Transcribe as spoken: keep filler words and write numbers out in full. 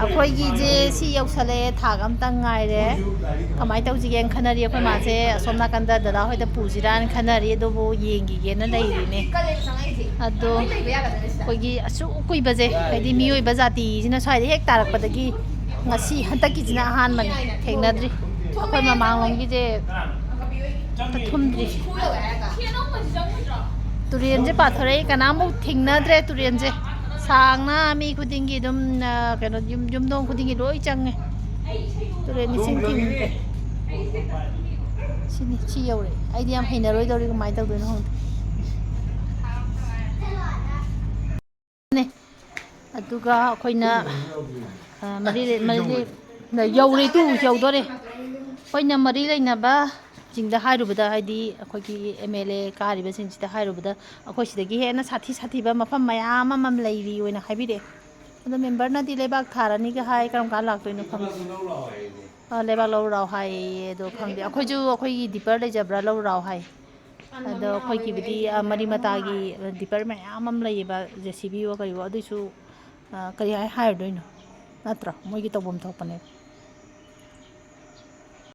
ꯑꯩꯈꯣꯏꯒꯤꯁꯦ ꯁꯤ ꯌꯧꯁꯜꯂꯛꯑꯦ, ꯊꯥꯛ ꯑꯝꯇꯪ ꯉꯥꯏꯔꯦ꯫ ꯀꯃꯥꯏꯅ ꯇꯧꯁꯤꯒꯦꯅ ꯈꯟꯅꯔꯤ꯫ ꯑꯩꯈꯣꯏ ꯃꯥꯁꯦ ꯑꯁꯣꯝ ꯅꯥꯀꯟꯗ ꯗꯗꯥ ꯍꯣꯏꯗ ꯄꯨꯁꯤꯔꯥꯅ ꯈꯟꯅꯔꯤ, ꯑꯗꯨꯕꯨ ꯌꯦꯡꯈꯤꯒꯦꯅ ꯂꯩꯔꯤꯅꯦ꯫ ꯑꯗꯣ ꯑꯩꯈꯣꯏꯒꯤ ꯑꯁꯨꯛ ꯀꯨꯏꯕꯁꯦ, ꯍꯥꯏꯗꯤ ꯃꯤꯑꯣꯏꯕ ꯖꯥꯇꯤꯁꯤꯅ ꯁ꯭ꯋꯥꯏꯗ ꯍꯦꯛ ꯇꯥꯔꯛꯄꯗꯒꯤ ꯉꯁꯤ ꯍꯟꯗꯛꯀꯤꯁꯤꯅ ꯑꯍꯥꯟꯕꯅꯤ, ꯊꯦꯡꯅꯗ꯭ꯔꯤ꯫ ꯑꯩꯈꯣꯏ ꯃꯃꯥꯡꯂꯣꯝꯒꯤꯁꯦ ꯊꯨꯝꯗ꯭ꯔꯤ꯫ ꯇꯨꯔꯦꯟꯁꯦ ꯄꯥꯊꯣꯔꯛꯏ, ꯀꯅꯥꯝꯐꯥꯎ ꯊꯦꯡꯅꯗ꯭ꯔꯦ꯫ ꯇꯨꯔꯦꯟꯁꯦ ꯁꯥꯡꯅ ꯃꯤ ꯈꯨꯗꯤꯡꯒꯤ ꯑꯗꯨꯝ, ꯑ, ꯀꯩꯅꯣ, ꯌꯨꯝ, ꯌꯨꯝꯊꯣꯡ ꯈꯨꯗꯤꯡꯒꯤ ꯂꯣꯏ ꯆꯪꯉꯦ꯫ ꯇꯨꯔꯦꯟ ꯏꯁꯤꯡ ꯊꯤꯡꯗ꯭ꯔꯦ꯫ ꯁꯤꯅꯤ, ꯁꯤ ꯌꯧꯔꯛꯑꯦ꯫ ꯑꯩꯗꯤ ꯌꯥꯝ ꯍꯩꯅꯔꯣꯏꯗꯧꯔꯤ, ꯀꯃꯥꯏꯅ ꯇꯧꯗꯣꯏꯅꯣ ꯈꯪꯗꯦ꯫ ꯅꯦ꯫ ꯑꯗꯨꯒ ꯑꯩꯈꯣꯏꯅ, ꯑ, ꯃꯔꯤ ꯂꯩ-, ꯃꯔꯤ ꯂꯩ-, ꯌꯧꯔꯦ ꯇꯨ, ꯌꯧꯗꯣꯔꯦ꯫ ꯑꯩꯈꯣꯏꯅ ꯃꯔꯤ ꯂꯩꯅꯕ ꯁꯤꯡꯗ ꯍꯥꯏꯔꯨꯕꯗ, ꯍꯥꯏꯗꯤ ꯑꯩꯈꯣꯏꯒꯤ ꯑꯦꯝ ꯑꯦꯜ ꯑꯦ ꯀꯥꯔꯤꯕꯁꯤꯡꯁꯤꯗ ꯍꯥꯏꯔꯨꯕꯗ, ꯑꯩꯈꯣꯏ ꯁꯤꯗꯒꯤ ꯍꯦꯟꯅ ꯁꯥꯊꯤ ꯁꯥꯊꯤꯕ ꯃꯐꯝ ꯃꯌꯥꯝ ꯑꯃ ꯂꯩꯔꯤ ꯑꯣꯏꯅ ꯍꯥꯏꯕꯤꯔꯛꯑꯦ꯫ ꯑꯗꯣ ꯃꯦꯝꯕꯔꯅꯗꯤ ꯂꯩꯕꯥꯛ ꯊꯥꯔꯅꯤꯒ ꯍꯥꯏ, ꯀꯔꯝ ꯀꯥꯟ ꯂꯥꯛꯇꯣꯏꯅꯣ ꯈꯪꯗꯦ꯫ ꯑ, ꯂꯩꯕꯥꯛ ꯂꯧꯔꯨ ꯂꯥꯎ ꯍꯥꯏꯌꯦ, ꯑꯗꯣ ꯈꯪꯗꯦ꯫ ꯑꯩꯈꯣꯏꯁꯨ ꯑꯩꯈꯣꯏꯒꯤ ꯗꯤꯄꯔ ꯂꯩꯖꯕ꯭ꯔꯥ ꯂꯧꯔꯨ ꯂꯥꯎ ꯍꯥꯏ꯫ ꯑꯗꯣ ꯑꯩꯈꯣꯏꯒꯤꯕꯨꯗꯤ, ꯑ, ꯃꯔꯤ ꯃꯇꯥꯒꯤ ꯗꯤꯄꯔ ꯃꯌꯥꯝ ꯑꯃ ꯂꯩꯌꯦꯕ, ꯖꯦ ꯁꯤ ꯕꯤꯑꯣ ꯀꯔꯤꯑꯣ, ꯑꯗꯨꯏꯁꯨ, ꯑ, ꯀꯔꯤ ꯍꯥꯏ ꯍꯥꯏꯔꯨꯗꯣꯏꯅꯣ? ꯅꯠꯇ꯭ꯔꯣ? ꯃꯣꯏꯒꯤ ꯇꯧꯐꯝ ꯊꯣꯛꯄꯅꯦꯕ꯫